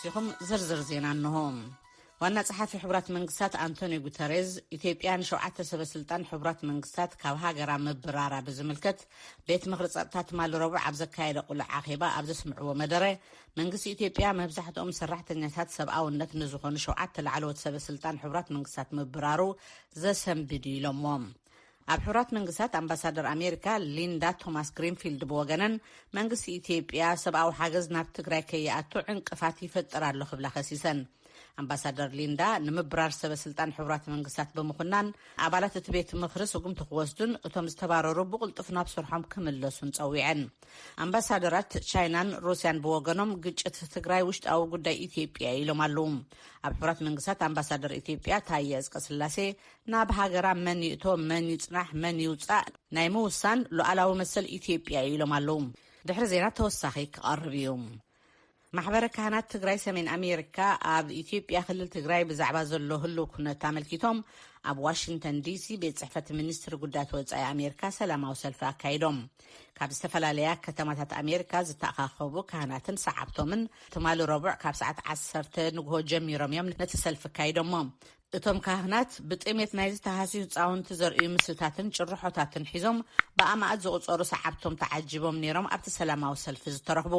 ኢኹም። ዝርዝር ዜና እንሆ። ዋና ጸሓፊ ሕቡራት መንግስታት ኣንቶኒዮ ጉተሬዝ፣ ኢትዮጵያ ንሸውዓተ ሰበ ስልጣን ሕቡራት መንግስታት ካብ ሃገራ ምብራራ ብዝምልከት ቤት ምኽሪ ጸጥታ ትማሊ ረቡዕ ኣብ ዘካየደ ቅሉዕ ኣኼባ ኣብ ዘስምዕዎ መደረ፣ መንግስቲ ኢትዮጵያ መብዛሕትኦም ሰራሕተኛታት ሰብኣውነት ንዝኾኑ ሸውዓተ ላዕለዎት ሰበ ስልጣን ሕቡራት መንግስታት ምብራሩ ዘሰንብድ እዩ ኢሎሞ። ኣብ ሕቡራት መንግስታት ኣምባሳደር ኣሜሪካ ሊንዳ ቶማስ ግሪንፊልድ ብወገነን፣ መንግስቲ ኢትዮጵያ ሰብኣዊ ሓገዝ ናብ ትግራይ ከይኣቱ ዕንቅፋት ይፈጥር ኣሎ ክብላ ከሲሰን። ኣምባሳደር ሊንዳ ንምብራር ሰበ ስልጣን ሕቡራት መንግስታት ብምኹናን፣ ኣባላት እቲ ቤት ምኽሪ ስጉምቲ ክወስዱን እቶም ዝተባረሩ ብቕልጡፍ ናብ ስርሖም ክምለሱን ጸዊዐን። ኣምባሳደራት ቻይናን ሩስያን ብወገኖም፣ ግጭት ትግራይ ውሽጣዊ ጉዳይ ኢትዮጵያ ኢሎም ኣለዉ። ኣብ ሕቡራት መንግስታት ኣምባሳደር ኢትዮጵያ ታየ እዝቀስላሴ፣ ናብ ሃገራ መን ይእቶ፣ መን ይጽናሕ፣ መን ይውጻእ ናይ ምውሳን ሉዓላዊ መሰል ኢትዮጵያ እዩ ኢሎም ኣለዉ። ድሕሪ ዜና ተወሳኺ ክቐርብ እዩ። ማሕበረ ካህናት ትግራይ ሰሜን ኣሜሪካ ኣብ ኢትዮጵያ ክልል ትግራይ ብዛዕባ ዘሎ ህልው ኩነት ኣመልኪቶም ኣብ ዋሽንግተን ዲሲ ቤት ጽሕፈት ሚኒስትሪ ጉዳያት ወጻኢ ኣሜሪካ ሰላማዊ ሰልፊ ኣካይዶም። ካብ ዝተፈላለያ ከተማታት ኣሜሪካ ዝተኣኻኸቡ ካህናትን ሰዓብቶምን ትማሊ ረቡዕ ካብ ሰዓት ዓሰርተ ንግሆ ጀሚሮም እዮም ነቲ ሰልፊ ኣካይዶሞ። እቶም ካህናት ብጥሜት ናይዚ ተሃስዩ ህፃውንቲ ዘርእዩ ምስልታትን ጭርሖታትን ሒዞም ብኣማእት ዝቑፀሩ ሰዓብቶም ተዓጂቦም ነይሮም ኣብቲ ሰላማዊ ሰልፊ ዝተረኽቡ።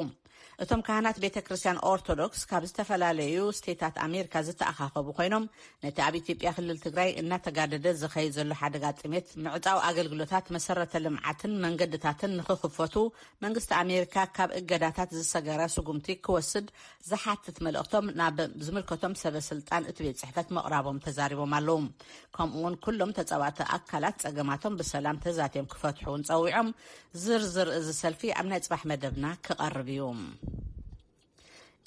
እቶም ካህናት ቤተ ክርስቲያን ኦርቶዶክስ ካብ ዝተፈላለዩ ስቴታት ኣሜሪካ ዝተኣኻኸቡ ኮይኖም፣ ነቲ ኣብ ኢትዮጵያ ክልል ትግራይ እናተጋደደ ዝኸይድ ዘሎ ሓደጋ ጥሜት፣ ምዕፃው ኣገልግሎታት መሰረተ ልምዓትን መንገድታትን ንኽኽፈቱ መንግስቲ ኣሜሪካ ካብ እገዳታት ዝሰገረ ስጉምቲ ክወስድ ዝሓትት መልእኽቶም ናብ ዝምልከቶም ሰበ ስልጣን እቲ ቤት ጽሕፈት ምቕራቦም ተዛሪቦም ኣለዉ። ከምኡ እውን ኩሎም ተጻባእቲ ኣካላት ጸገማቶም ብሰላም ተዛትዮም ክፈትሑ እውን ጸዊዖም። ዝርዝር እዚ ሰልፊ ኣብ ናይ ጽባሕ መደብና ክቐርብ እዩ።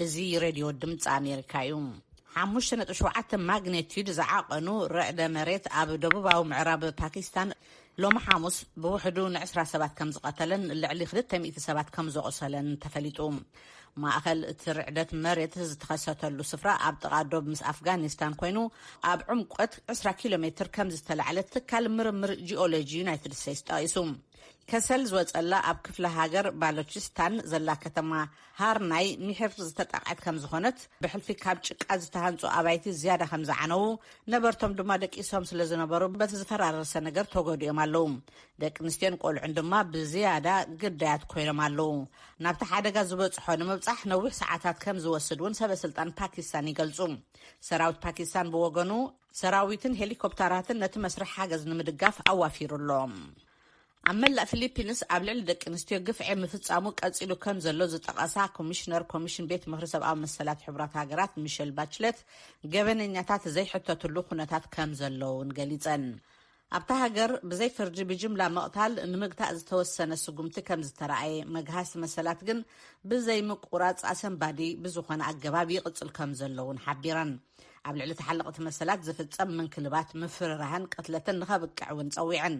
እዚ ሬድዮ ድምፂ ኣሜሪካ እዩ። ሓሙሽተ ነጥቢ ሸውዓተ ማግኔቲዩድ ዝዓቐኑ ርዕደ መሬት ኣብ ደቡባዊ ምዕራብ ፓኪስታን ሎሚ ሓሙስ ብውሕዱ ንዕስራ ሰባት ከም ዝቐተለን ልዕሊ ክልተ ሚእቲ ሰባት ከም ዘቑሰለን ተፈሊጡ። ማእኸል እቲ ርዕደት መሬት ዝተኸሰተሉ ስፍራ ኣብ ጥቓ ዶብ ምስ ኣፍጋኒስታን ኮይኑ፣ ኣብ ዕምቆት ዕስራ ኪሎ ሜትር ከም ዝተላዕለ ትካል ምርምር ጂኦሎጂ ዩናይትድ ስቴትስ ጠቒሱ። ከሰል ዝወጸላ ኣብ ክፍለ ሃገር ባሎቺስታን ዘላ ከተማ ሃርናይ ሚሕር ዝተጠቕዐት ከም ዝኾነት፣ ብሕልፊ ካብ ጭቃ ዝተሃንጹ ኣባይቲ ዝያዳ ከም ዝዓነዉ፣ ነበርቶም ድማ ደቂሶም ስለ ዝነበሩ በቲ ዝፈራረሰ ነገር ተጎዲኦም ኣለዉ። ደቂ ኣንስትዮን ቆልዑን ድማ ብዝያዳ ግዳያት ኮይኖም ኣለዉ። ናብቲ ሓደጋ ዝበጽሖ ንምብጻሕ ነዊሕ ሰዓታት ከም ዝወስድ እውን ሰበ ስልጣን ፓኪስታን ይገልጹ። ሰራዊት ፓኪስታን ብወገኑ፣ ሰራዊትን ሄሊኮፕተራትን ነቲ መስርሕ ሓገዝ ንምድጋፍ ኣዋፊሩ ኣሎ። ኣብ መላእ ፊሊፒንስ ኣብ ልዕሊ ደቂ ኣንስትዮ ግፍዒ ምፍጻሙ ቀጺሉ ከም ዘሎ ዝጠቐሳ ኮሚሽነር ኮሚሽን ቤት ምኽሪ ሰብኣዊ መሰላት ሕቡራት ሃገራት ሚሸል ባችለት፣ ገበነኛታት ዘይሕተትሉ ኩነታት ከም ዘሎ እውን ገሊጸን። ኣብታ ሃገር ብዘይ ፍርዲ ብጅምላ ምቕታል ንምግታእ ዝተወሰነ ስጉምቲ ከም ዝተረኣየ፣ መግሃስ መሰላት ግን ብዘይ ምቁራጽ ኣሰንባዲ ብዝኾነ ኣገባብ ይቕጽል ከም ዘሎ እውን ሓቢረን። ኣብ ልዕሊ ተሓለቕቲ መሰላት ዝፍጸም ምንክልባት፣ ምፍርራህን ቅትለትን ንኸብቅዕ እውን ጸዊዐን።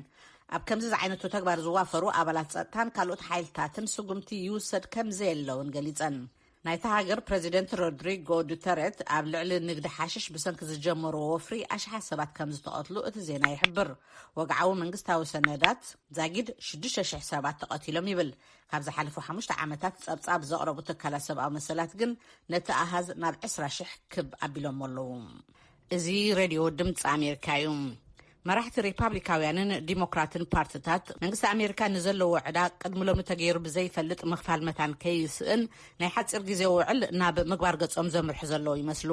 ኣብ ከምዚ ዝዓይነቱ ተግባር ዝዋፈሩ ኣባላት ጸጥታን ካልኦት ሓይልታትን ስጉምቲ ይውሰድ ከም ዘየለ እውን ገሊጸን። ናይታ ሃገር ፕረዚደንት ሮድሪጎ ዱተረት ኣብ ልዕሊ ንግዲ ሓሽሽ ብሰንኪ ዝጀመርዎ ወፍሪ ኣሽሓት ሰባት ከም ዝተቐትሉ እቲ ዜና ይሕብር። ወግዓዊ መንግስታዊ ሰነዳት ዛጊድ ሽዱሽተ ሽሕ ሰባት ተቐቲሎም ይብል። ካብ ዝሓለፉ ሓሙሽተ ዓመታት ጸብጻብ ዘቕረቡ ትካላት ሰብኣዊ መሰላት ግን ነቲ ኣሃዝ ናብ ዕስራ ሽሕ ክብ ኣቢሎሞ ኣለዉ። እዚ ሬድዮ ድምፂ ኣሜሪካ እዩ። መራሕቲ ሪፓብሊካውያንን ዲሞክራትን ፓርትታት መንግስቲ ኣሜሪካ ንዘለዎ ዕዳ ቅድሚ ሎሚ ተገይሩ ብዘይፈልጥ ምኽፋል መታን ከይስእን ናይ ሓፂር ግዜ ውዕል ናብ ምግባር ገጾም ዘምርሑ ዘለዉ ይመስሉ።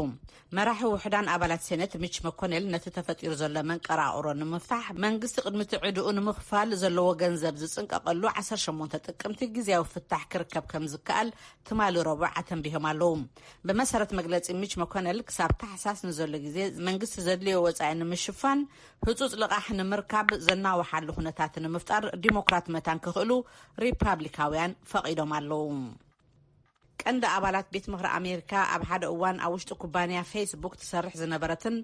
መራሒ ውሕዳን ኣባላት ሴኔት ሚች መኮኔል ነቲ ተፈጢሩ ዘሎ መንቀራቕሮ ንምፍታሕ መንግስቲ ቅድሚ እቲ ዕድኡ ንምኽፋል ዘለዎ ገንዘብ ዝጽንቀቐሉ ዓሰርተ ሸሞንተ ጥቅምቲ ግዜያዊ ፍታሕ ክርከብ ከም ዝከኣል ትማሊ ረቡዕ ኣተንቢሆም ኣለዉ። ብመሰረት መግለጺ ሚች መኮነል፣ ክሳብ ታሕሳስ ንዘሎ ግዜ መንግስቲ ዘድልዮ ወጻኢ ንምሽፋን ህጹጽ ልቓሕ ንምርካብ ዘናውሓሉ ኩነታት ንምፍጣር ዲሞክራት መታን ክኽእሉ ሪፓብሊካውያን ፈቒዶም ኣለዉ። ቀንዲ ኣባላት ቤት ምኽሪ ኣሜሪካ ኣብ ሓደ እዋን ኣብ ውሽጢ ኩባንያ ፌስቡክ ትሰርሕ ዝነበረትን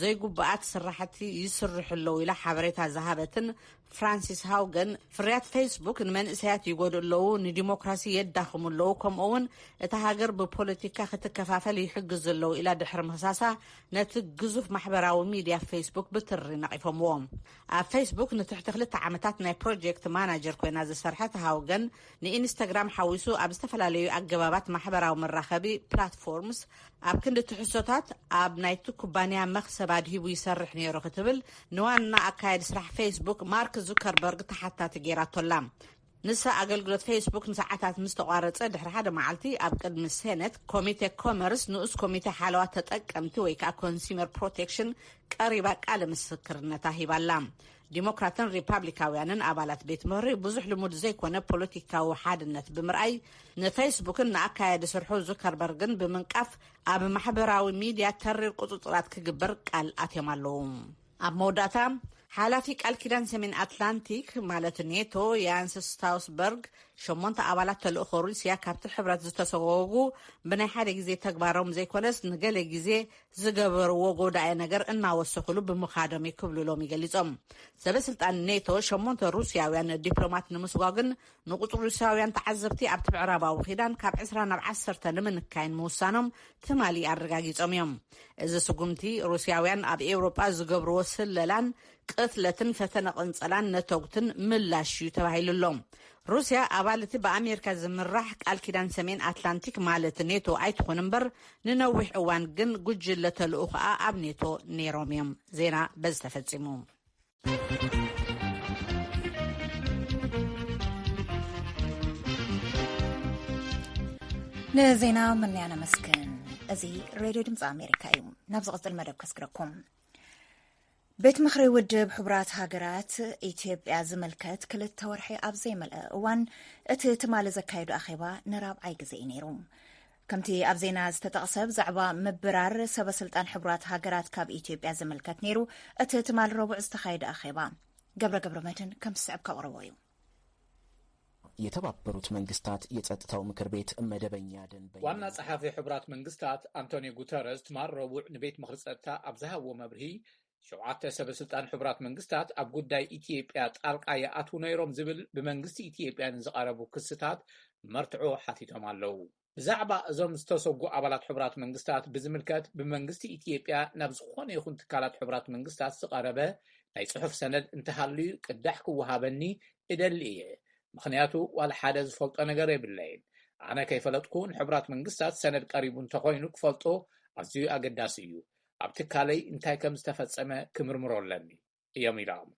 ዘይጉቡኣት ስራሕቲ ይስርሑ ኣለዉ ኢላ ሓበሬታ ዝሃበትን ፍራንሲስ ሃውገን፣ ፍርያት ፌስቡክ ንመንእሰያት ይጎድኡ ኣለዉ፣ ንዲሞክራሲ የዳኽሙ ኣለዉ፣ ከምኡ እውን እታ ሃገር ብፖለቲካ ክትከፋፈል ይሕግዙ ኣለዉ ኢላ ድሕሪ ምኽሳሳ፣ ነቲ ግዙፍ ማሕበራዊ ሚድያ ፌስቡክ ብትሪ ነቒፎምዎ። ኣብ ፌስቡክ ንትሕቲ ክልተ ዓመታት ናይ ፕሮጀክት ማናጀር ኮይና ዝሰርሐት ሃውገን፣ ንኢንስታግራም ሓዊሱ ኣብ ዝተፈላለዩ ኣገባባት ማሕበራዊ መራኸቢ ፕላትፎርምስ ኣብ ክንዲ ትሕዝቶታት ኣብ ናይቲ ኩባንያ መኽሰብ ኣድሂቡ ይሰርሕ ነይሩ ክትብል ንዋና ኣካያዲ ስራሕ ፌስቡክ ማርክ ዙከርበርግ ተሓታቲ ገይራቶላ። ንሳ ኣገልግሎት ፌስቡክ ንሰዓታት ምስ ተቋረጸ ድሕሪ ሓደ መዓልቲ ኣብ ቅድሚ ሴኔት ኮሚቴ ኮመርስ ንኡስ ኮሚቴ ሓለዋ ተጠቀምቲ ወይ ከዓ ኮንሱመር ፕሮቴክሽን ቀሪባ ቃለ ምስክርነታ ሂባላ። ዲሞክራትን ሪፓብሊካውያንን ኣባላት ቤት ምኽሪ ብዙሕ ልሙድ ዘይኮነ ፖለቲካዊ ሓድነት ብምርኣይ ንፌስቡክን ንኣካያዲ ስርሑ ዙከርበርግን ብምንቃፍ ኣብ ማሕበራዊ ሚድያ ተሪር ቁፅፅራት ክግበር ቃል ኣትዮም ኣለዉ። ኣብ መወዳእታ ሓላፊ ቃል ኪዳን ሰሜን ኣትላንቲክ ማለት ኔቶ ያንስ ስታውስበርግ ሸሞንተ ኣባላት ተልእኾ ሩስያ ካብቲ ሕብረት ዝተሰጎጉ ብናይ ሓደ ግዜ ተግባሮም ዘይኮነስ ንገለ ግዜ ዝገበርዎ ጎዳኢ ነገር እናወሰኹሉ ብምኻዶም ክብሉ ሎሚ ገሊጾም። ሰበ ስልጣን ኔቶ ሸሞንተ ሩስያውያን ዲፕሎማት ንምስጓግን ንቁጽሪ ሩስያውያን ተዓዘብቲ ኣብቲ ምዕራባዊ ኪዳን ካብ ዕስራ ናብ ዓሰርተ ንምንካይን ምውሳኖም ትማሊ ኣረጋጊጾም እዮም። እዚ ስጉምቲ ሩስያውያን ኣብ ኤውሮጳ ዝገብርዎ ስለላን ቅትለትን ፈተነ ቅንጸላን ነተጉትን ምላሽ እዩ ተባሂሉ ኣሎ። ሩስያ ኣባል እቲ ብኣሜሪካ ዝምራሕ ቃል ኪዳን ሰሜን ኣትላንቲክ ማለት ኔቶ ኣይትኹን እምበር ንነዊሕ እዋን ግን ጉጅለ ተልእኾኣ ኣብ ኔቶ ነይሮም እዮም። ዜና በዚ ተፈጺሙ። ንዜና ምንያ ነመስግን። እዚ ሬድዮ ድምፂ ኣሜሪካ እዩ። ናብ ዝቕፅል መደብ ከስግረኩም። ቤት ምኽሪ ውድብ ሕቡራት ሃገራት ኢትዮጵያ ዝምልከት ክልተ ወርሒ ኣብ ዘይመልአ እዋን እቲ ትማሊ ዘካየዱ ኣኼባ ንራብዓይ ግዜ እዩ ነይሩ። ከምቲ ኣብ ዜና ዝተጠቕሰ ብዛዕባ ምብራር ሰበ ስልጣን ሕቡራት ሃገራት ካብ ኢትዮጵያ ዝምልከት ነይሩ። እቲ ትማሊ ረቡዕ ዝተኻየደ ኣኼባ ገብረ ገብረ መድህን ከም ዝስዕብ ከቕርቦ እዩ። የተባበሩት መንግስታት የጸጥታው ምክር ቤት መደበኛ ደንበኛ ዋና ጸሓፊ ሕቡራት መንግስታት ኣንቶኒዮ ጉተረዝ ትማል ረቡዕ ንቤት ምኽሪ ጸጥታ ኣብ ዝሃብዎ መብርሂ ሸውዓተ ሰበ ስልጣን ሕቡራት መንግስታት ኣብ ጉዳይ ኢትዮጵያ ጣልቃ ይኣትዉ ነይሮም ዝብል ብመንግስቲ ኢትዮጵያ ንዝቐረቡ ክስታት መርትዖ ሓቲቶም ኣለዉ። ብዛዕባ እዞም ዝተሰጉ ኣባላት ሕቡራት መንግስታት ብዝምልከት ብመንግስቲ ኢትዮጵያ ናብ ዝኾነ ይኹን ትካላት ሕቡራት መንግስታት ዝቐረበ ናይ ጽሑፍ ሰነድ እንተሃልዩ ቅዳሕ ክወሃበኒ እደሊ እየ። ምኽንያቱ ዋላ ሓደ ዝፈልጦ ነገር የብለይን። ኣነ ከይፈለጥኩ ንሕቡራት መንግስታት ሰነድ ቀሪቡ እንተኾይኑ ክፈልጦ ኣዝዩ ኣገዳሲ እዩ። ኣብ ትካለይ እንታይ ከም ዝተፈጸመ ክምርምሮ ኣለኒ እዮም ኢሎም።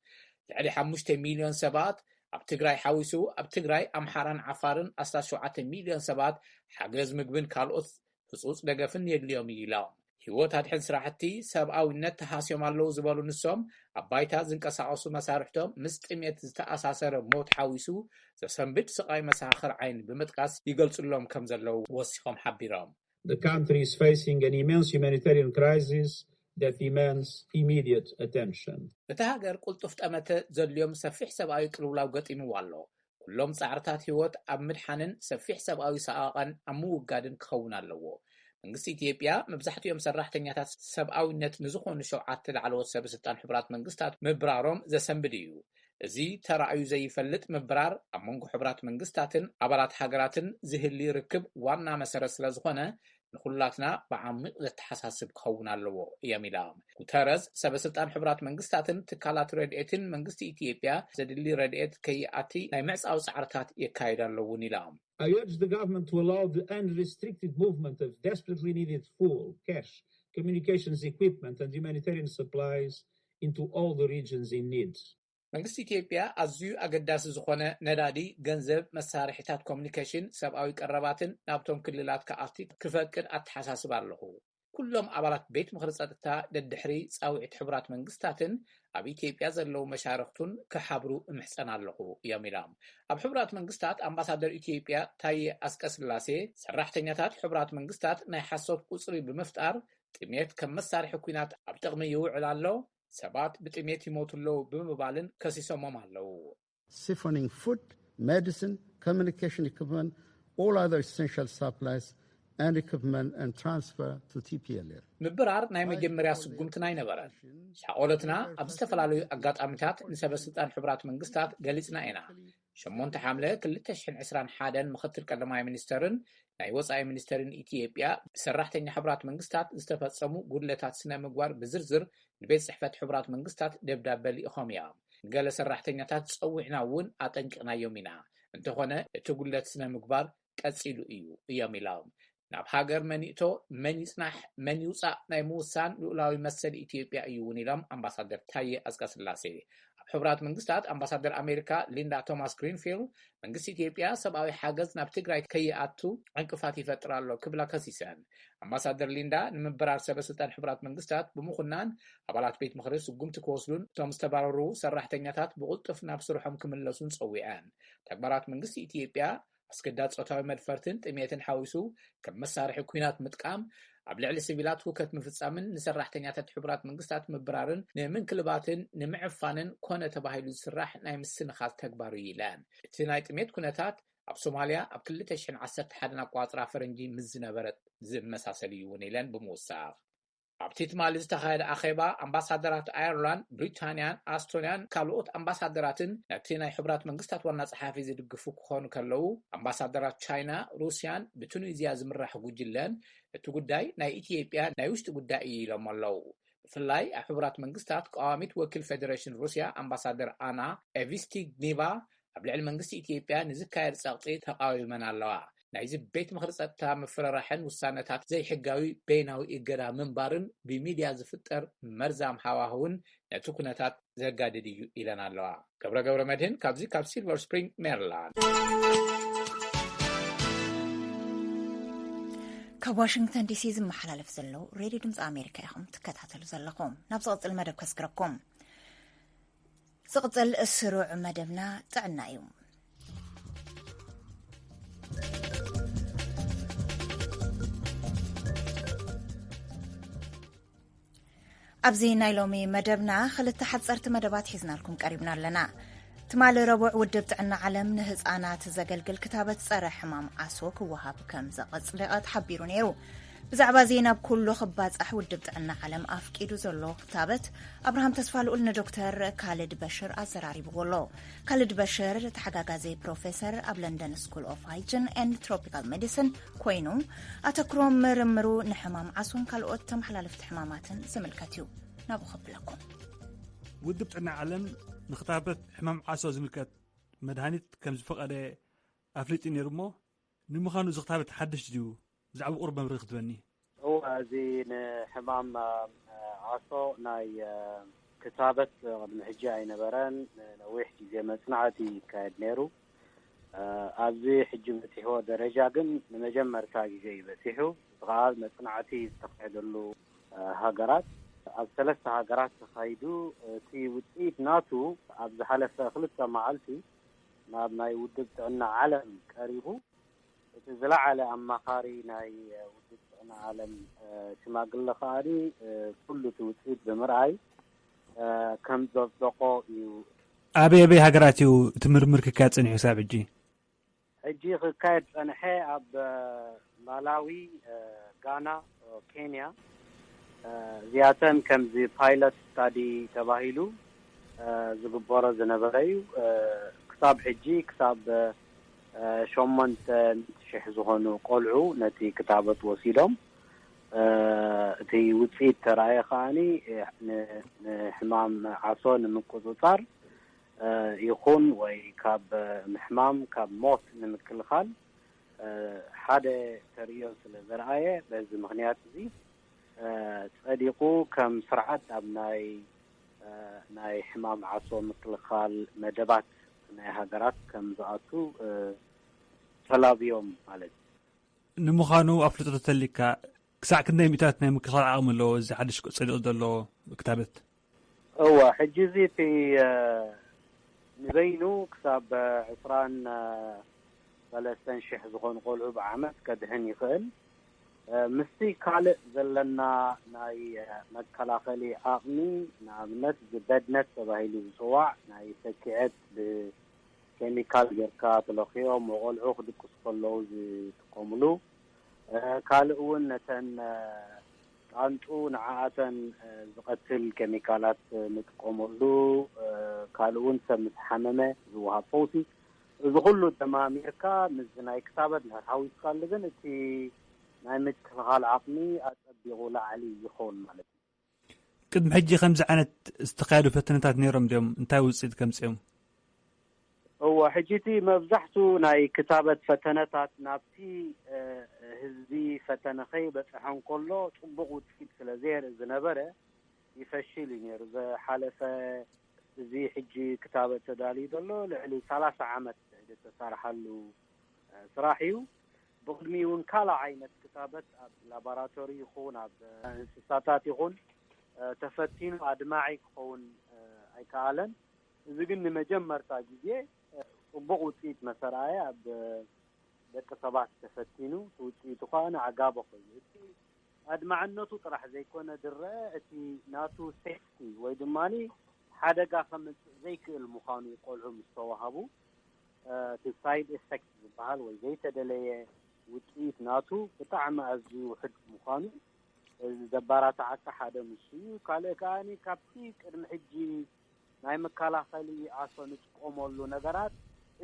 ልዕሊ ሓሙሽተ ሚልዮን ሰባት ኣብ ትግራይ ሓዊሱ ኣብ ትግራይ ኣምሓራን ዓፋርን ኣስታት ሸውዓተ ሚልዮን ሰባት ሓገዝ ምግብን ካልኦት ህፁፅ ደገፍን የድልዮም እዩ ኢሎም። ህይወት ኣድሕን ስራሕቲ ሰብኣዊነት ተሃስዮም ኣለዉ ዝበሉ ንሶም ኣብ ባይታ ዝንቀሳቐሱ መሳርሕቶም ምስ ጥሜት ዝተኣሳሰረ ሞት ሓዊሱ ዘሰንብድ ስቓይ መሳኽር ዓይኒ ብምጥቃስ ይገልፅሎም ከም ዘለዉ ወሲኾም ሓቢሮም። The country is facing an immense humanitarian crisis that demands immediate attention. እታ ሃገር ቅልጡፍ ጠመተ ዘድልዮም ሰፊሕ ሰብኣዊ ቅልውላው ገጢምዋ ኣሎ። ኩሎም ጻዕርታት ህይወት ኣብ ምድሓንን ሰፊሕ ሰብኣዊ ሰቓቐን ኣብ ምውጋድን ክኸውን ኣለዎ። መንግስቲ ኢትዮጵያ መብዛሕትኦም ሰራሕተኛታት ሰብኣዊነት ንዝኾኑ ሸውዓተ ላዕለዎት ሰበ ስልጣን ሕቡራት መንግስታት ምብራሮም ዘሰንብድ እዩ። እዚ ተራእዩ ዘይፈልጥ ምብራር ኣብ መንጎ ሕቡራት መንግስታትን ኣባላት ሃገራትን ዝህሊ ርክብ ዋና መሰረት ስለ ዝኾነ ንኹላትና ብዓሚቕ ዘተሓሳስብ ክኸውን ኣለዎ እዮም ኢሎም። ጉተረዝ ሰበ ስልጣን ሕቡራት መንግስታትን ትካላት ረድኤትን መንግስቲ ኢትዮጵያ ዘድሊ ረድኤት ከይኣቲ ናይ ምዕፃው ፃዕርታት የካይዱ ኣለውን ኢሎም። I urge the government to allow the unrestricted movement of desperately needed fuel, cash, communications equipment and humanitarian supplies into all the regions in need. መንግስቲ ኢትዮጵያ ኣዝዩ ኣገዳሲ ዝኾነ ነዳዲ፣ ገንዘብ፣ መሳርሒታት ኮሙኒኬሽን፣ ሰብኣዊ ቀረባትን ናብቶም ክልላት ክኣቲ ክፈቅድ ኣተሓሳስብ ኣለኹ። ኩሎም ኣባላት ቤት ምኽሪ ጸጥታ ደድሕሪ ጻውዒት ሕቡራት መንግስታትን ኣብ ኢትዮጵያ ዘለዉ መሻርኽቱን ክሓብሩ እምሕጸን ኣለኹ እዮም ኢሎም። ኣብ ሕቡራት መንግስታት ኣምባሳደር ኢትዮጵያ ታየ ኣስቀስላሴ ሰራሕተኛታት ሕቡራት መንግስታት ናይ ሓሶት ቁጽሪ ብምፍጣር ጥሜት ከም መሳርሒ ኲናት ኣብ ጥቕሚ ይውዕል ኣሎ፣ ሰባት ብጥሜት ይሞቱ ኣለዉ ብምባልን ከሲሶሞም ኣለዉ። Siphoning food, medicine, communication equipment, all other essential supplies and equipment and transfer to T P L F. ምብራር ናይ መጀመርያ ስጉምትና ኣይነበረን። ሻቆሎትና ኣብ ዝተፈላለዩ ኣጋጣሚታት ንሰበ ስልጣን ሕቡራት መንግስታት ገሊጽና ኢና። ሸሞንተ ሓምለ ክልተ ሽሕን ዕስራን ሓደን ምኽትል ቀዳማይ ሚኒስተርን ናይ ወጻኢ ሚኒስተርን ኢትዮጵያ ብሰራሕተኛ ሕቡራት መንግስታት ዝተፈጸሙ ጉድለታት ስነ ምግባር ብዝርዝር ንቤት ጽሕፈት ሕቡራት መንግስታት ደብዳበ ልኢኾም እዮም። ንገለ ሰራሕተኛታት ጸዊዕና እውን ኣጠንቂቕናዮም ኢና። እንተኾነ እቲ ጉድለት ስነ ምግባር ቀጺሉ እዩ እዮም ኢሎም። ናብ ሃገር መን ይእቶ፣ መን ይጽናሕ፣ መን ይውጻእ ናይ ምውሳን ልኡላዊ መሰል ኢትዮጵያ እዩ እውን ኢሎም ኣምባሳደር ታየ ኣጽቀስላሴ። ኣብ ሕቡራት መንግስታት ኣምባሳደር ኣሜሪካ ሊንዳ ቶማስ ግሪንፊልድ መንግስቲ ኢትዮጵያ ሰብኣዊ ሓገዝ ናብ ትግራይ ከይኣቱ ዕንቅፋት ይፈጥር ኣሎ ክብላ ከሲሰን። ኣምባሳደር ሊንዳ ንምብራር ሰበ ስልጣን ሕቡራት መንግስታት ብምኹናን ኣባላት ቤት ምኽሪ ስጉምቲ ክወስዱን እቶም ዝተባረሩ ሰራሕተኛታት ብቕልጡፍ ናብ ስርሖም ክምለሱን ጸዊዐን። ተግባራት መንግስቲ ኢትዮጵያ ኣስገዳድ ጾታዊ መድፈርትን ጥሜትን ሓዊሱ ከም መሳርሒ ኲናት ምጥቃም፣ ኣብ ልዕሊ ሲቪላት ህውከት ምፍጻምን ንሰራሕተኛታት ሕቡራት መንግስታት ምብራርን ንምንክልባትን ንምዕፋንን ኮነ ተባሂሉ ዝስራሕ ናይ ምስንኻል ተግባር እዩ ኢለን። እቲ ናይ ጥሜት ኩነታት ኣብ ሶማልያ ኣብ ክልተ ሽሕን ዓሰርተ ሓደን ኣቋጽራ ፈረንጂ ምስ ዝነበረ ዝመሳሰል እዩ እውን ኢለን ብምውሳኽ። ኣብቲ ትማሊ ዝተኻየደ ኣኼባ ኣምባሳደራት ኣየርላንድ፣ ብሪታንያን ኣስቶንያን ካልኦት ኣምባሳደራትን ነቲ ናይ ሕቡራት መንግስታት ዋና ጸሓፊ ዝድግፉ ክኾኑ ከለዉ፣ ኣምባሳደራት ቻይና፣ ሩስያን ብቱኒዝያ ዝምራሕ ጉጅለን እቲ ጉዳይ ናይ ኢትዮጵያ ናይ ውሽጢ ጉዳይ እዩ ኢሎም ኣለዉ። ብፍላይ ኣብ ሕቡራት መንግስታት ቀዋሚት ወኪል ፌደሬሽን ሩስያ ኣምባሳደር ኣና ኤቪስቲግኒቫ ኣብ ልዕሊ መንግስቲ ኢትዮጵያ ንዝካየድ ጸቕጢ ተቓዊመን ኣለዋ። ናይዚ ቤት ምኽሪ ጸጥታ ምፍርራሕን ውሳነታት ዘይሕጋዊ በይናዊ እገዳ ምንባርን ብሚድያ ዝፍጠር መርዛም ሃዋህውን ነቲ ኩነታት ዘጋድድ እዩ ኢለን ኣለዋ። ገብረ ገብረ መድህን ካብዚ ካብ ሲልቨር ስፕሪንግ ሜሪላንድ። ካብ ዋሽንግተን ዲሲ ዝመሓላለፍ ዘሎ ሬድዮ ድምፂ ኣሜሪካ ኢኹም ትከታተሉ ዘለኹም። ናብ ዝቕፅል መደብ ከስግረኩም። ዝቕፅል ስሩዕ መደብና ጥዕና እዩ። ኣብዚ ናይ ሎሚ መደብና ክልተ ሓፀርቲ መደባት ሒዝናልኩም ቀሪብና ኣለና። ትማሊ ረቡዕ ውድብ ጥዕና ዓለም ንህፃናት ዘገልግል ክታበት ፀረ ሕማም ዓሶ ክወሃብ ከም ዘቐፅለቐ ተሓቢሩ ነይሩ። ብዛዕባ እዚ ናብ ኩሉ ክባፃሕ ውድብ ጥዕና ዓለም ኣፍቂዱ ዘሎ ክታበት ኣብርሃም ተስፋልኡል ንዶክተር ካልድ በሽር ኣዘራሪብዎ ኣሎ። ካልድ በሽር ተሓጋጋዚ ፕሮፌሰር ኣብ ለንደን ስኩል ኦፍ ሃይጅን ኤንድ ትሮፒካል ሜዲሲን ኮይኑ ኣተክሮ ምርምሩ ንሕማም ዓሶን ካልኦት ተመሓላለፍቲ ሕማማትን ዝምልከት እዩ። ናብኡ ከብለኩም። ውድብ ጥዕና ዓለም ንክታበት ሕማም ዓሶ ዝምልከት መድሃኒት ከም ዝፈቐደ ኣፍሊጡ ነይሩ እሞ ንምዃኑ እዚ ክታበት ሓድሽ ድዩ? ብዛዕባ ቁሩብ መብርሂ ክትበኒ። እወ፣ እዚ ንሕማም ዓሶ ናይ ክታበት ቅድሚ ሕጂ ኣይነበረን። ነዊሕ ግዜ መጽናዕቲ ይካየድ ነይሩ። ኣብዚ ሕጂ በጺሕዎ ደረጃ ግን ንመጀመርታ ግዜ እዩ በጺሑ። እዚ ከኣ መጽናዕቲ ዝተኻየደሉ ሃገራት፣ ኣብ ሰለስተ ሃገራት ተኻይዱ፣ እቲ ውጽኢት ናቱ ኣብ ዝሓለፈ ክልተ መዓልቲ ናብ ናይ ውድብ ጥዕና ዓለም ቀሪቡ። እቲ ዝለዓለ ኣማኻሪ ናይ ውድብ ጥዕና ዓለም ሽማግለ ከኣ ኩሉ እቲ ውጽኢት ብምርኣይ ከም ዘጽደቆ እዩ። ኣበይ ኣበይ ሃገራት እዩ እቲ ምርምር ክካየድ ጸኒሑ ክሳብ ሕጂ? ሕጂ ክካየድ ጸንሐ ኣብ ማላዊ፣ ጋና፣ ኬንያ፣ እዚኣተን ከምዚ ፓይለት ስታዲ ተባሂሉ ዝግበሮ ዝነበረ እዩ። ክሳብ ሕጂ ክሳብ ሸሞንተ ሚእቲ ሽሕ ዝኾኑ ቆልዑ ነቲ ክታበት ወሲዶም። እቲ ውፅኢት ተራእየ ከዓኒ ንሕማም ዓሶ ንምቁፅፃር ይኹን ወይ ካብ ምሕማም ካብ ሞት ንምክልኻል ሓደ ተርእዮ ስለ ዘርኣየ፣ በዚ ምኽንያት እዚ ጸዲቑ ከም ስርዓት ኣብ ናይ ናይ ሕማም ዓሶ ምክልኻል መደባት ናይ ሃገራት ከም ዝኣቱ ተላብዮም ማለት እዩ። ንምዃኑ ኣፍልጦ ተተሊካ ክሳዕ ክንደይ ሚእታት ናይ ምክልኻል ዓቕሚ ኣለዎ እዚ ሓድሽ ጸዲቑ ዘሎ ክታበት? እወ፣ ሕጂ እዚ እቲ ንበይኑ ክሳብ ዕስራን ሰለስተን ሽሕ ዝኾኑ ቆልዑ ብዓመት ከድሕን ይኽእል። ምስቲ ካልእ ዘለና ናይ መከላኸሊ ዓቕሚ፣ ንኣብነት እዚ በድነት ተባሂሉ ዝፅዋዕ ናይ ሰኪዐት ብኬሚካል ጌርካ ተለኽዮም ቆልዑ ክድቅሱ ከለዉ ዝጥቀምሉ፣ ካልእ እውን ነተን ጣንጡ ንዓኣተን ዝቐትል ኬሚካላት ንጥቀመሉ፣ ካልእ እውን ሰብ ምስ ሓመመ ዝወሃብ ፈውሲ፣ እዚ ኩሉ ደማሚርካ ምስ ናይ ክታበት እንድሕር ሓዊስካሉ ግን እቲ ናይ ምክልኻል ዓቕሚ ኣጸቢቑ ላዕሊ ይኸውን ማለት እዩ። ቅድሚ ሕጂ ከምዚ ዓይነት ዝተኻየዱ ፈተነታት ነይሮም ድዮም? እንታይ ውፅኢት ከምፅኦም? እወ፣ ሕጂ እቲ መብዛሕቱ ናይ ክታበት ፈተነታት ናብቲ ህዝቢ ፈተነ ከይበፅሐ እንከሎ ፅቡቕ ውፅኢት ስለ ዘየርኢ ዝነበረ ይፈሽል እዩ ነይሩ። ዝሓለፈ እዚ ሕጂ ክታበት ተዳልዩ ዘሎ ልዕሊ ሰላሳ ዓመት ዝተሰርሓሉ ስራሕ እዩ። ብቕድሚ እውን ካልእ ዓይነት ክታበት ኣብ ላቦራቶሪ ይኹን ኣብ እንስሳታት ይኹን ተፈቲኑ ኣድማዒ ክኸውን ኣይከኣለን። እዚ ግን ንመጀመርታ ግዜ ፅቡቕ ውፅኢት መሰርኣየ ኣብ ደቂ ሰባት ተፈቲኑ እቲ ውፅኢቱ ከዓ ንዓጋቦ ኮይኑ እቲ ኣድማዕነቱ ጥራሕ ዘይኮነ ድረአ እቲ ናቱ ሴፍቲ ወይ ድማ ሓደጋ ከምፅእ ዘይክእል ምዃኑ ቆልዑ ምስ ተዋሃቡ እቲ ሳይድ ኤፌክት ዝበሃል ወይ ዘይተደለየ ውፅኢት ናቱ ብጣዕሚ ኣዝዩ ውሕድ ምዃኑ ዘባራትዓካ ሓደ ንሱ እዩ። ካልእ ከኣ ካብቲ ቅድሚ ሕጂ ናይ መከላኸሊ ዓሶ ንጥቀመሉ ነገራት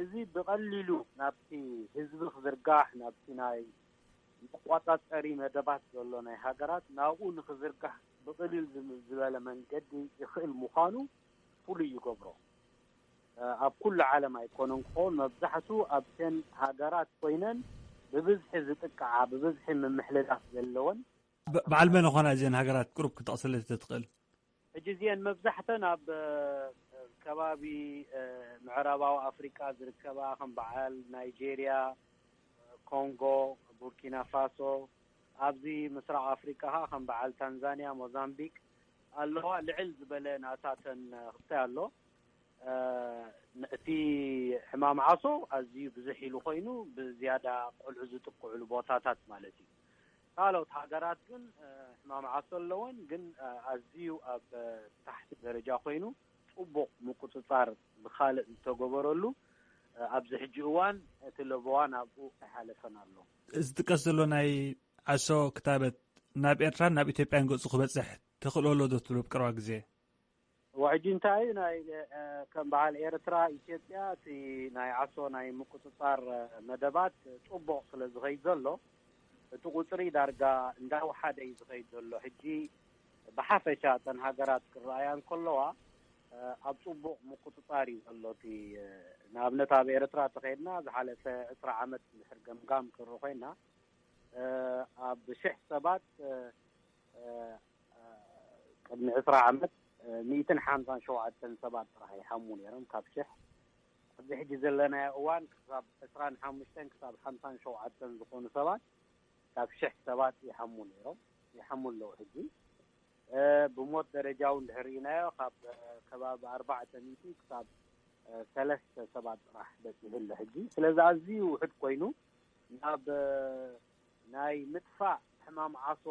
እዚ ብቐሊሉ ናብቲ ህዝቢ ክዝርጋሕ ናብቲ ናይ መቋፃፀሪ መደባት ዘሎ ናይ ሃገራት ናብኡ ንክዝርጋሕ ብቕልል ዝበለ መንገዲ ይኽእል ምዃኑ ፍሉይ ይገብሮ። ኣብ ኩሉ ዓለም ኣይኮነን ክኸውን መብዛሕቱ ኣብተን ሃገራት ኮይነን ብብዝሒ ዝጥቀዓ ብብዝሒ ምምሕልላፍ ዘለወን በዓል መን ኾና እዘን ሃገራት ቅሩብ ክጠቕስለ ትኽእል? ሕጂ እዚአን መብዛሕተን ኣብ ከባቢ ምዕራባዊ ኣፍሪቃ ዝርከባ ከም በዓል ናይጄርያ፣ ኮንጎ፣ ቡርኪና ፋሶ፣ ኣብዚ ምስራቕ ኣፍሪቃ ከዓ ከም በዓል ታንዛንያ፣ ሞዛምቢክ ኣለዋ። ልዕል ዝበለ ናታተን ክስታይ ኣሎ። እቲ ሕማም ዓሶ ኣዝዩ ብዙሕ ኢሉ ኮይኑ ብዝያዳ ቆልዑ ዝጥቅዕሉ ቦታታት ማለት እዩ። ካልኦት ሃገራት ግን ሕማም ዓሶ ኣለወን፣ ግን ኣዝዩ ኣብ ታሕቲ ደረጃ ኮይኑ ፅቡቕ ምቁፅፃር ብካልእ ዝተገበረሉ ኣብዚ ሕጂ እዋን እቲ ለበዋ ናብኡ ኣይሓለፈን ኣሎ። ዝጥቀስ ዘሎ ናይ ዓሶ ክታበት ናብ ኤርትራን ናብ ኢትዮጵያን ገፁ ክበፅሕ ተኽእሎ ኣሎ ዶ ትብሉ ኣብ ቀረባ ግዜ? ሕጂ እንታይ እዩ ናይ ከም በዓል ኤርትራ ኢትዮጵያ እቲ ናይ ዓሶ ናይ ምቁፅፃር መደባት ፅቡቕ ስለ ዝኸይድ ዘሎ እቲ ቁፅሪ ዳርጋ እንዳወሓደ እዩ ዝኸይድ ዘሎ። ሕጂ ብሓፈሻ እተን ሃገራት ክረኣያ እንከለዋ ኣብ ፅቡቕ ምቁፅፃር እዩ ዘሎ። እቲ ንኣብነት ኣብ ኤርትራ ተኸይድና ዝሓለፈ ዕስራ ዓመት ድሕር ገምጋም ክርኢ ኮይና ኣብ ሽሕ ሰባት ቅድሚ ዕስራ ዓመት ሚእትን ሓምሳን ሸውዓተን ሰባት ጥራሕ ይሓሙ ነይሮም ካብ ሽሕ። ኣብዚ ሕጂ ዘለናዮ እዋን ክሳብ ዕስራን ሓሙሽተን ክሳብ ሓምሳን ሸውዓተን ዝኾኑ ሰባት ካብ ሽሕ ሰባት ይሓሙ ነይሮም ይሓሙ ኣለዉ። ሕጂ ብሞት ደረጃ እውን ድሕር ርኢናዮ ካብ ከባቢ ኣርባዕተ ሚእቲ ክሳብ ሰለስተ ሰባት ጥራሕ በፂሑ ኣሎ ሕጂ። ስለዚ ኣዝዩ ውሕድ ኮይኑ ናብ ናይ ምጥፋእ ሕማም ዓሶ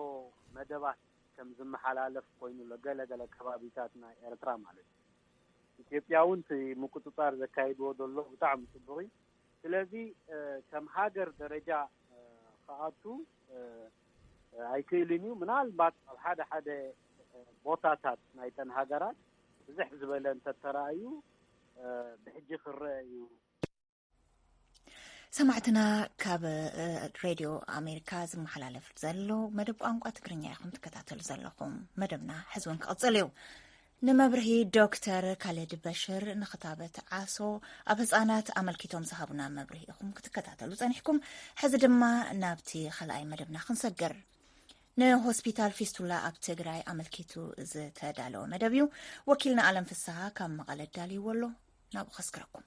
መደባት ከም ዝመሓላለፍ ኮይኑ ኣሎ ገለ ገለ ከባቢታት ናይ ኤርትራ ማለት እዩ። ኢትዮጵያ እውን እቲ ምቁፅፃር ዘካይድዎ ዘሎ ብጣዕሚ ፅቡቕ እዩ። ስለዚ ከም ሃገር ደረጃ ክኣቱ ኣይክእልን እዩ። ምናልባት ኣብ ሓደ ሓደ ቦታታት ናይተን ሃገራት ብዝሕ ዝበለ እንተተራእዩ ብሕጂ ክረአ እዩ። ሰማዕትና ካብ ሬድዮ ኣሜሪካ ዝመሓላለፍ ዘሎ መደብ ቋንቋ ትግርኛ ኢኹም ትከታተሉ ዘለኹም። መደብና ሕዝውን ክቕፅል እዩ። ንመብርሂ ዶክተር ካሌድ በሽር ንኽታበት ዓሶ ኣብ ህፃናት ኣመልኪቶም ዝሃቡና መብርሂ ኢኹም ክትከታተሉ ፀኒሕኩም። ሕዚ ድማ ናብቲ ካልኣይ መደብና ክንሰግር። ንሆስፒታል ፊስቱላ ኣብ ትግራይ ኣመልኪቱ ዝተዳለወ መደብ እዩ። ወኪልና ኣለም ፍስሃ ካብ መቐለ ዳልይዎ ኣሎ። ናብኡ ከስክረኩም።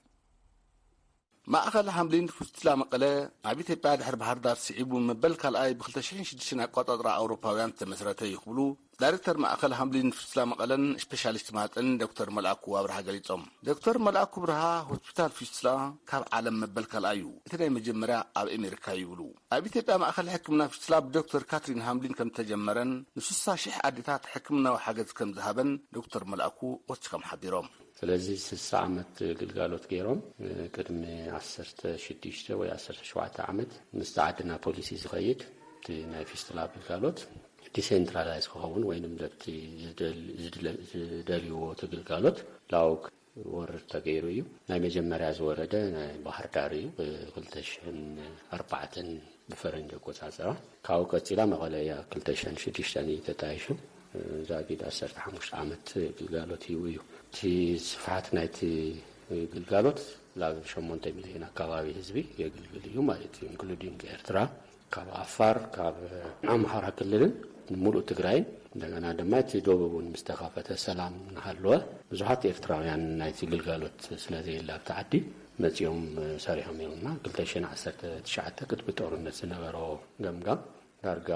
ማእኸል ሃምሊን ፊስቱላ መቐለ ኣብ ኢትዮጵያ ድሕሪ ባህር ዳር ስዒቡ መበል ካልኣይ ብ ክልተ ሽሕን ሽዱሽተን ኣቋጻጽራ ኣውሮፓውያን ዝተመስረተ እዩ ክብሉ ዳይሬክተር ማእኸል ሃምሊን ፊስቱላ መቐለን ስፔሻሊስት ማህፀንን ዶክተር መልኣኩ ኣብርሃ ገሊጾም። ዶክተር መልኣኩ ብርሃ ሆስፒታል ፊስቱላ ካብ ዓለም መበል ካልኣይ እዩ፣ እቲ ናይ መጀመርያ ኣብ ኣሜሪካ እዩ ይብሉ። ኣብ ኢትዮጵያ ማእኸል ሕክምና ፊስቱላ ብዶክተር ካትሪን ሃምሊን ከም ዝተጀመረን ንስሳ ሺሕ ኣዴታት ሕክምናዊ ሓገዝ ከም ዝሃበን ዶክተር መልኣኩ ወሲኾም ሓቢሮም። ስለዚ ስሳ ዓመት ግልጋሎት ገይሮም ቅድሚ ዓሰርተ ሽዱሽተ ወይ ዓሰርተ ሸውዓተ ዓመት ምስቲ ዓድና ፖሊሲ ዝኸይድ እቲ ናይ ፊስቱላ ግልጋሎት ዲሴንትራላይዝ ክኸውን ወይንም ለብቲ ዝደልይዎ እቲ ግልጋሎት ላውክ ወርድ ተገይሩ እዩ። ናይ መጀመርያ ዝወረደ ናይ ባህር ዳር እዩ። ብ ክልተ ሽሕን ኣርባዕተን ብፈረንጂ ኣቆጻጽራ። ካብኡ ቀጺላ መቐለ እያ ክልተ ሽሕን ሽዱሽተን እዩ ተጣይሹ። ዛጊድ ዓሰርተ ሓሙሽተ ዓመት ግልጋሎት ሂቡ እዩ። እቲ ስፍሓት ናይቲ ግልጋሎት ላብ ሸሞንተ ሚልዮን ኣካባቢ ህዝቢ የግልግል እዩ ማለት እዩ። ኢንክሉዲንግ ኤርትራ፣ ካብ ዓፋር፣ ካብ ኣምሓራ ክልልን ሙሉእ ትግራይን፣ እንደገና ድማ እቲ ደቡብ እውን ምስ ተኸፈተ፣ ሰላም እናሃለወ፣ ብዙሓት ኤርትራውያን ናይቲ ግልጋሎት ስለ ዘየለ ኣብቲ ዓዲ መጺኦም ሰሪሖም እዮም። እና ክልተ ሽሕን ዓሰርተ ትሽዓተ ቅድሚ ጦርነት ዝነበሮ ገምጋም ዳርጋ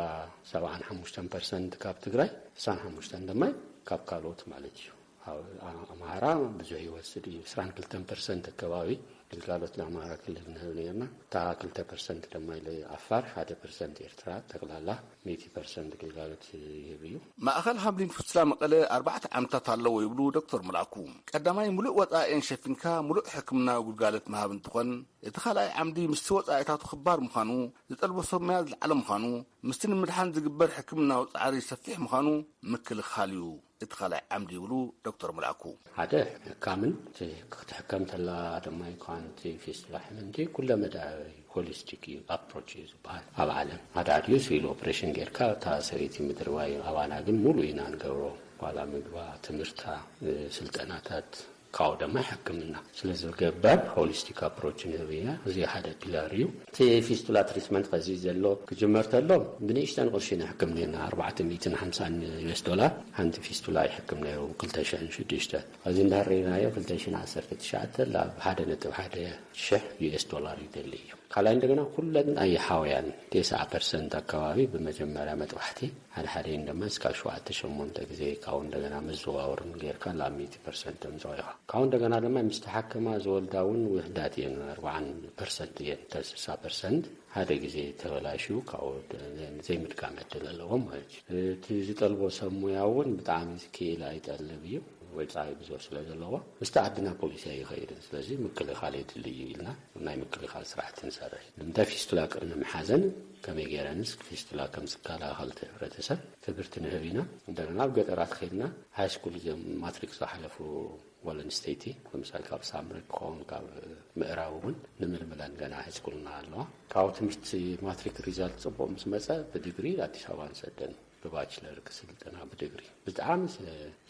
ሰብዓን ሓሙሽተን ፐርሰንት ካብ ትግራይ፣ ስሳን ሓሙሽተን ድማ ካብ ካልኦት ማለት እዩ። ኣብ ኣምሃራ ብዙሕ ይወስድ እዩ። ዕስራን ክልተን ፐርሰንት ኣከባቢ ግልጋሎት ንኣምሃራ ክልል ንህብ ነርና። እታ ክልተ ፐርሰንት ድማ ኢለ ዓፋር፣ ሓደ ፐርሰንት ኤርትራ፣ ጠቕላላ ሚእቲ ፐርሰንት ግልጋሎት ይህብ እዩ። ማእኸል ሃምሊን ፍስላ መቐለ ኣርባዕተ ዓምድታት ኣለዎ ይብሉ ዶክተር መልኣኩ። ቀዳማይ፣ ሙሉእ ወፃኢን ሸፊንካ ሙሉእ ሕክምናዊ ግልጋሎት ምሃብ እንትኾን፣ እቲ ካልኣይ ዓምዲ ምስቲ ወፃኢታቱ ክባር ምዃኑ፣ ዝጠልቦ ሰብ ሞያ ዝለዓለ ምዃኑ፣ ምስቲ ንምድሓን ዝግበር ሕክምናዊ ፃዕሪ ሰፊሕ ምዃኑ ምክልኻል እዩ እቲ ካልኣይ ዓምዲ ይብሉ ዶክተር መልኣኩ። ሓደ ሕካምን እቲ ክትሕከም ተላ ድማ ይኳን እቲ ፊስቱላ ሕምንቲ ኩለ መዳያዊ ሆሊስቲክ እዩ፣ ኣፕሮች እዩ ዝበሃል ኣብ ዓለም። ሓደ ዓዲ እዩ ስኢሉ ኦፕሬሽን ጌርካ እታ ሰበይቲ ምድርባይ እዩ። ኣባና ግን ሙሉ ኢና ንገብሮ። ዋላ ምግባ፣ ትምህርታ፣ ስልጠናታት፣ ካብኡ ድማ ሕክምና ስለ ዝገበር ሆሊስቲክ ኣፕሮች ንህብ ኢና። እዚ ሓደ ፒላር እዩ። እቲ ፊስቱላ ትሪትመንት ከዚ ዘሎ ክጅመር ተሎ ብንእሽተን ቅርሺ ንሕክም ነርና። ኣርባዕተ ሚእትን ሓምሳን ዩኤስ ዶላር ሓንቲ ፊስቱላ ይሕክም ነይሩ ክልተ ሽሕን ሽዱሽተ። እዚ እንዳረኢናዮ ክልተ ሽሕን ዓሰርተ ትሽዓተ ላብ ሓደ ነጥቢ ሓደ ሽሕ ዩኤስ ዶላር ይደሊ እዩ። ካልኣይ እንደገና ኩለን ኣይሓውያን ተስዓ ፐርሰንት ኣከባቢ ብመጀመርያ መጥባሕቲ ሓደ ሓደ እየን ድማ እስካብ ሸውዓተ ሸሞንተ ግዜ ካብኡ እንደገና ምዝዋወርን ጌርካ ላብ ሚእቲ ፐርሰንት ተምፅኦ ኢኻ። ካብኡ እንደገና ድማ ምስ ተሓከማ ዝወልዳ እውን ውሕዳት እየን፣ ኣርብዓን ፐርሰንት እየን። እተን ስሳ ፐርሰንት ሓደ ግዜ ተበላሽዩ ካብኡ ዘይምድጋም ዕድል ኣለዎም ማለት እዩ። እቲ ዝጠልቦ ሰብ ሙያ እውን ብጣዕሚ ክኢላ ይጠልብ እዩ፣ ወፃኢ ብዙሕ ስለ ዘለዎ ምስቲ ዓድና ፖሊሲ ኣይኸይድን። ስለዚ ምክልኻል የድሊ እዩ ኢልና ናይ ምክልኻል ስራሕቲ ንሰርሕ። እንተ ፊስቱላ ቅድሚ ምሓዘን ከመይ ገይረንስ ፊስቱላ ከም ዝከላኸል እቲ ሕብረተሰብ ትምህርቲ ንህብ ኢና። እንደገና ኣብ ገጠራት ከይድና ሃይ ስኩል እዞም ማትሪክ ዝሓለፉ ጓል ኣንስተይቲ፣ ለምሳሌ ካብ ሳምሪ ክኸውን ካብ ምዕራብ እውን ንምልምለን፣ ገና ሃይ ስኩልና ኣለዋ። ካብኡ ትምህርቲ ማትሪክ ሪዛልት ፅቡቕ ምስ መፀ ብዲግሪ ኣዲስ ኣበባ ንሰደን፣ ብባችለር ክስልጥና ብዲግሪ። ብጣዕሚ ስ-፣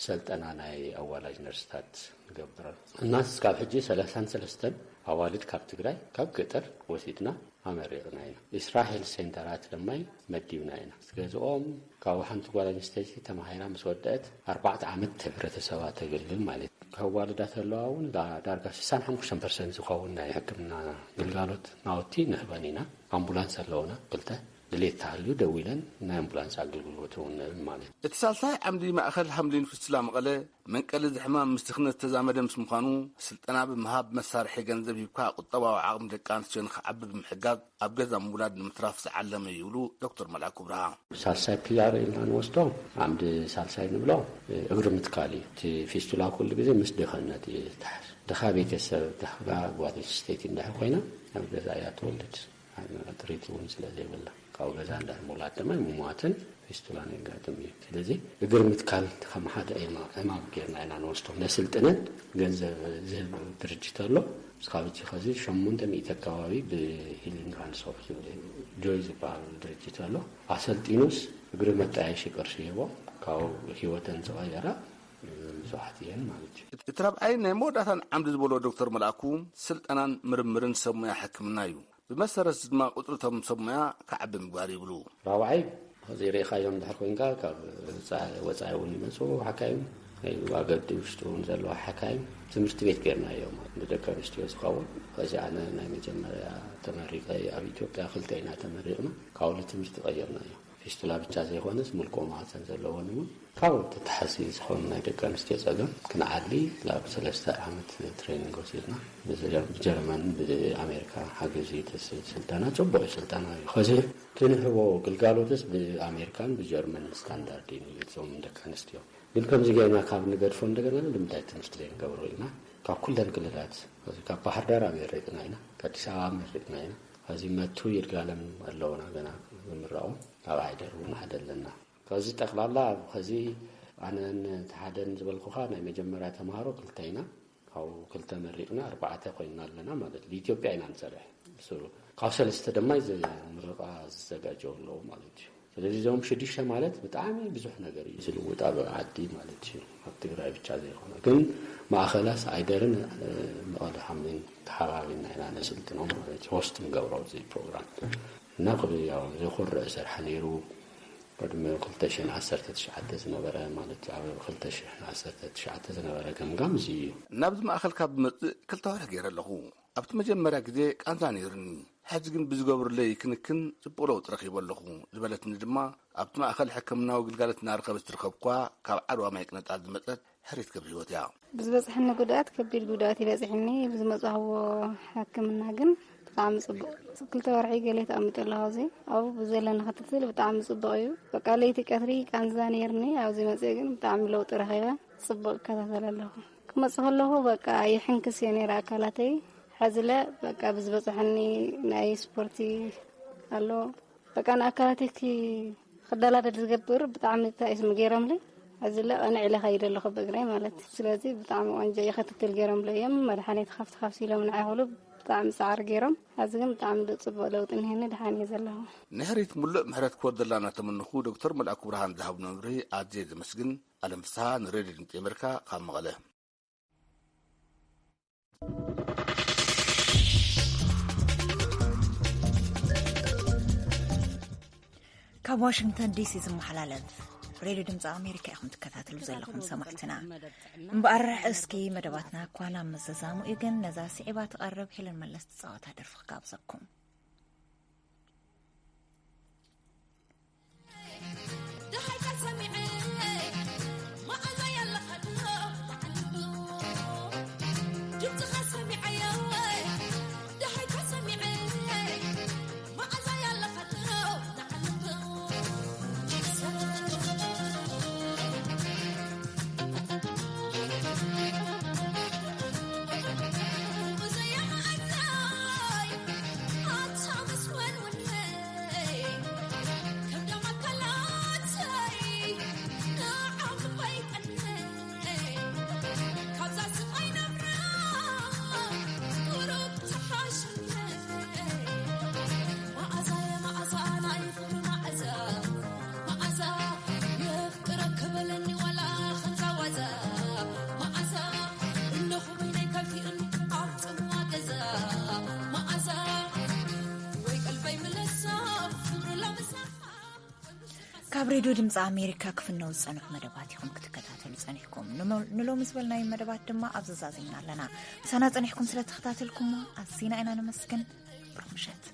ሰልጠና ናይ ኣዋላጅ ነርስታት ንገብረን። እናስ ካብ ሕጂ ሰላሳን ሰለስተን ኣዋልድ ካብ ትግራይ ካብ ገጠር ወሲድና ኣመሪቕና ኢና። ዕስራ ሄልት ሴንተራት ድማ መዲብና ኢና። ገዝኦም ካብ ሓንቲ ጓል ኣንስተይቲ ተማሂራ ምስ ወደአት ኣርባዕተ ዓመት ሕብረተሰባ ተገልግል ማለት እዩ። ከዋልዳ ተለዋ እውን ዳ-፣ ዳርጋ ስሳን ሓሙሽተን ፐርሰንት ዝኸውን ናይ ሕክምና ግልጋሎት ናውቲ ንህበን ኢና። ኣምቡላንስ ኣለውና ክልተ፣ ድሌት ተሃልዩ ደዊለን ናይ ኣምቡላንስ ኣገልግሎት እውን ንህብ ማለት እዩ። እቲ ሳልሳይ ዓምዲ ማእኸል ሃምሊን ፍስላ መቐለ መንቀሊ እዚ ሕማም ምስቲ ክነት ዝተዛመደ ምስ ምዃኑ፣ ስልጠና ብምሃብ መሳርሒ ገንዘብ ሂብካ ቁጠባዊ ዓቕሚ ደቂ ኣንስትዮ ንክዓቢ ብምሕጋዝ ኣብ ገዛ ምውላድ ንምትራፍ ዝዓለመ እዩ ይብሉ ዶክተር መልኣኩ ብርሃ። ሳልሳይ ፒላር ኢልና ንወስዶ፣ ዓምዲ ሳልሳይ ንብሎ፣ እግሪ ምትካል እዩ። እቲ ፊስቱላ ኩሉ ግዜ ምስ ድኽነት እዩ ዝተሓዝ። ድኻ ቤተሰብ፣ ድኻ ጓል ኣንስተይቲ እንድሕር ኮይና፣ ኣብ ገዛ እያ ትወልድ። ጥሪት እውን ስለ ዘይብላ፣ ካብ ገዛ እንድሕር ምውላድ ድማ ምሟትን ፊስቱላን የጋጥም እዩ። ስለዚ እግሪ ምትካል ከም ሓደ ዕማ-፣ ዕማም ጌርና ኢና ንወስዶ። ነስልጥነን ገንዘብ ዝህብ ድርጅት ኣሎ። እስካብ ሕጂ ኸዚ ሸሞንተ ሚእቲ ኣካባቢ ብሂሊንግ ሃንድስ ኦፍ ጆይ ዝበሃል ድርጅት ኣሎ። ኣሰልጢኑስ እግሪ መጣየሺ ቅርሺ ሂቦም፣ ካብኡ ህይወተን ዝቐየራ ብዙሓት እየን ማለት እዩ። እቲ ራብዓይ ናይ መወዳእታን ዓምዲ ዝበሎ ዶክተር መልኣኩ፣ ስልጠናን ምርምርን ሰብ ሞያ ሕክምና እዩ። ብመሰረት እዚ ድማ ቁፅሪ እቶም ሰብ ሞያ ክዓቢ ምግባር ይብሉ። ራብዓይ፣ እዚ ርኢኻዮም እንድሕር ኮይንካ፣ ካብ ወፃ-፣ ወፃኢ እውን ይመፁ ሓካይም፣ ኣብ ገዲ ውሽጢ እውን ዘለዋ ሓካይም ትምህርቲ ቤት ጌርናዮ ማለት፣ ንደቂ ኣንስትዮ ዝኸውን። ከዚ ኣነ ናይ መጀመርያ ተመሪቐ ኣብ ኢትዮጵያ፣ ክልተ ኢና ተመሪቕና፣ ካብኡ ትምህርቲ ቀይርናዮ። ፊስቱላ ብቻ ዘይኮነስ፣ ምልቆ ማህፀን ዘለወን እውን ካብ ተተሓሲ ዝኾኑ ናይ ደቂ ኣንስትዮ ጸገም ክንዓሊ ላብ ሰለስተ ዓመት ትሬኒንግ ወሲድና። ብጀ-፣ ብጀርመን፣ ብኣሜሪካ ሓገዝ እዩ። እቲ ስ-፣ ስልጠና ጽቡቕ እዩ፣ ስልጠና እዩ። ኸዚ ትንህቦ ግልጋሎትስ ብኣሜሪካን ብጀርመን ስታንዳርድ እዩ፣ እዞም ደቂ ኣንስትዮ። ግን ከምዚ ጌርና ካብ ንገድፎ እንደገና ንምንታይ ትምህርቲ ዘይንገብሮ ኢልና ካብ ኩለን ክልላት፣ ኸዚ ካብ ባህር ዳር ኣመሪቕና ኢና፣ ካብ ኣዲስ ኣበባ ኣመሪቕና ኢና። ኸዚ መቱ ይርጋለም ኣለውና ገና ዝምረቑ፣ ኣብ ዓይደር እውን ሓደ ኣለና። ከዚ ጠቕላላ ኣብ ኸዚ ኣነን እቲ ሓደን ዝበልኩኻ ናይ መጀመርያ ተምሃሮ ክልተ ኢና። ካብኡ ክልተ መሪቕና ኣርባዕተ ኮይንና ኣለና ማለት እዩ። ኢትዮጵያ ኢና ንሰርሕ ብስሩ። ካብ ሰለስተ ድማ እዚ ምርቓ ዝዘጋጀው ኣለዉ ማለት እዩ። ስለዚ እዞም ሽዱሽተ ማለት ብጣዕሚ ብዙሕ ነገር እዩ ዝልውጥ ኣብ ዓዲ ማለት እዩ። ኣብ ትግራይ ብቻ ዘይኮነ ግን ማእኸላስ ዓይደርን መቐለ ሓምሊን ተሓባቢና ኢና ነስልጥኖም ማለት እዩ። ሆስት ንገብሮ እዚ ፕሮግራም እና ያው ዘኹርዕ ሰርሐ ነይሩ። ቅድሚ ክልተ ሽሕን ዓሰርተ ትሽዓተ ዝነበረ ማለት ኣብ ክልተ ሽሕን ዓሰርተ ትሽዓተ ዝነበረ ገምጋም እዚ እዩ። ናብዚ ማእኸል ካብ ዝመጽእ ክልተ ወርሒ ገይረ ኣለኹ። ኣብቲ መጀመርያ ግዜ ቃንዛ ነይሩኒ። ሕጂ ግን ብዝገብሩለይ ክንክን ጽቡቕ ለውጢ ረኺበ ኣለኹ ዝበለትኒ ድማ ኣብቲ ማእኸል ሕክምናዊ ግልጋሎት እናረኸበት ትርከብኳ ካብ ዓድዋ ማይ ቅነጣል ዝመጸት ሕሪት ክብሪ ህይወት እያ። ብዝበጽሐኒ ጉድኣት ከቢድ ጉድኣት ይበጽሕኒ። ብዝመጻህዎ ሕክምና ግን ብጣዕሚ ጽቡቕ። ክልተ ወርሒ ገለ ተቐሚጠ ኣለኹ ኣብዚ። ኣብኡ ብዘለኒ ክትትል ብጣዕሚ ጽቡቕ እዩ። በቃ ለይቲ ቀትሪ ቃንዛ ነይርኒ። ኣብዚ መጽእ ግን ብጣዕሚ ለውጢ ረኺበ። ጽቡቕ እከታተል ኣለኹ። ክመጽእ ከለኹ በቃ ይሕንክስ እየ ነይረ ኣካላተይ። ሕዚለ በቃ ብዝበጽሐኒ ናይ ስፖርቲ ኣሎ። በቃ ንኣካላተይ ክደላደል ዝገብር ብጣዕሚ እንታይ ስም ገይሮምለይ። ሕዚለ ቀንዕ ኢለ ከይደ ኣለኹ ብእግረይ ማለት። ስለዚ ብጣዕሚ ቆንጆ እየ ክትትል ገይሮምለይ እዮም። መድሓኒት ካብቲ ካብቲ ኢሎም ንዓይ ክብሉ ብጣዕሚ ጻዕሪ ገይሮም። ሕዚ ግን ብጣዕሚ ጽቡቕ ለውጢ እኒሀኒ፣ ደሓን እየ ዘለኹ። ንሕሪት ሙሉእ ምሕረት ክወርደላ እናተመነኹ ዶክተር መልኣኩ ብርሃን ዝሃብና መብርሂ ኣዝየ ዘመስግን። ኣለም ፍስሃ ንሬድዮ ድምፂ ኣሜሪካ ካብ መቐለ። ካብ ዋሽንግተን ዲሲ ዝመሓላለፍ ሬድዮ ድምፂ ኣሜሪካ ኢኹም ትከታተሉ ዘለኹም ሰማዕትና። እምበኣር እስኪ መደባትና እኳ ናብ ምዝዛሙ እዩ፣ ግን ነዛ ስዒባ ትቐርብ ሄለን መለስ ትፃወታ ደርፊ ክጋብዘኩም። ካብ ሬድዮ ድምፂ ኣሜሪካ ክፍነው ዝፀንሑ መደባት ኢኹም ክትከታተሉ ፀኒሕኩም። ንሞ-፣ ንሎሚ ዝበልናዮ መደባት ድማ ኣብዚ ዛዚምና ኣለና። ምሳና ፀኒሕኩም ስለ ተኸታተልኩሞ ኣዚና ኢና ነመስግን። ብሩኽ ምሸት።